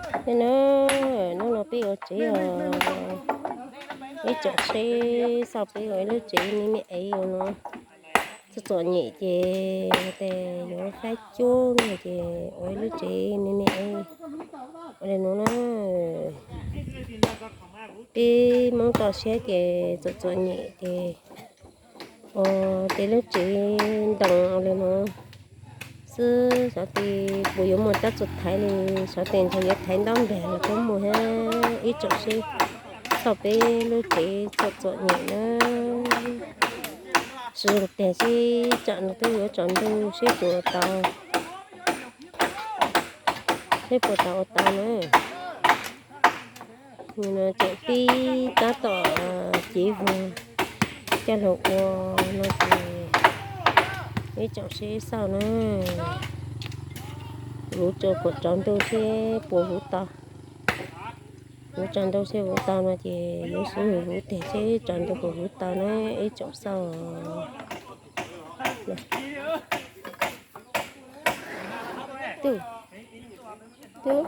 Nim no, hnub no peb ua tsev os, ib tsoom saib xauj peb ua ib lub tsev me me ev no. Txom txom nyem ces tes yuav faib cub no ces ua ib lub tsev me me ev ua li no na. Peb Hmoob toj siab ces txom txom nyem ces ua tej lub tsev ntoo ua li no xwb. Xyov tes puas yuav muaj tab txuas thaiv li, xyov tes ntshe yuav thaiv ntaub npias los twb muaj thiab. Ib tsoom saib xauj peb lub tsev txom txom nyem na. Tsis zoo tiag, seb tsam no twb yuav tsaus ntuj seb puas tau, seb puas tau ua tau na. Nim no tseem pib tab tom cev vog coj los ua no ces ib tsoom saib xauj na. Vuv tso kom tsaus ntuj seb puas vuv tau. Vuv tsaus ntuj seb vuv tau no ces yuav xub nws vuv tiag seb tsaus ntuj puas vuv tau na ib tsoom xauj. Tub, tub.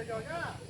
Yog,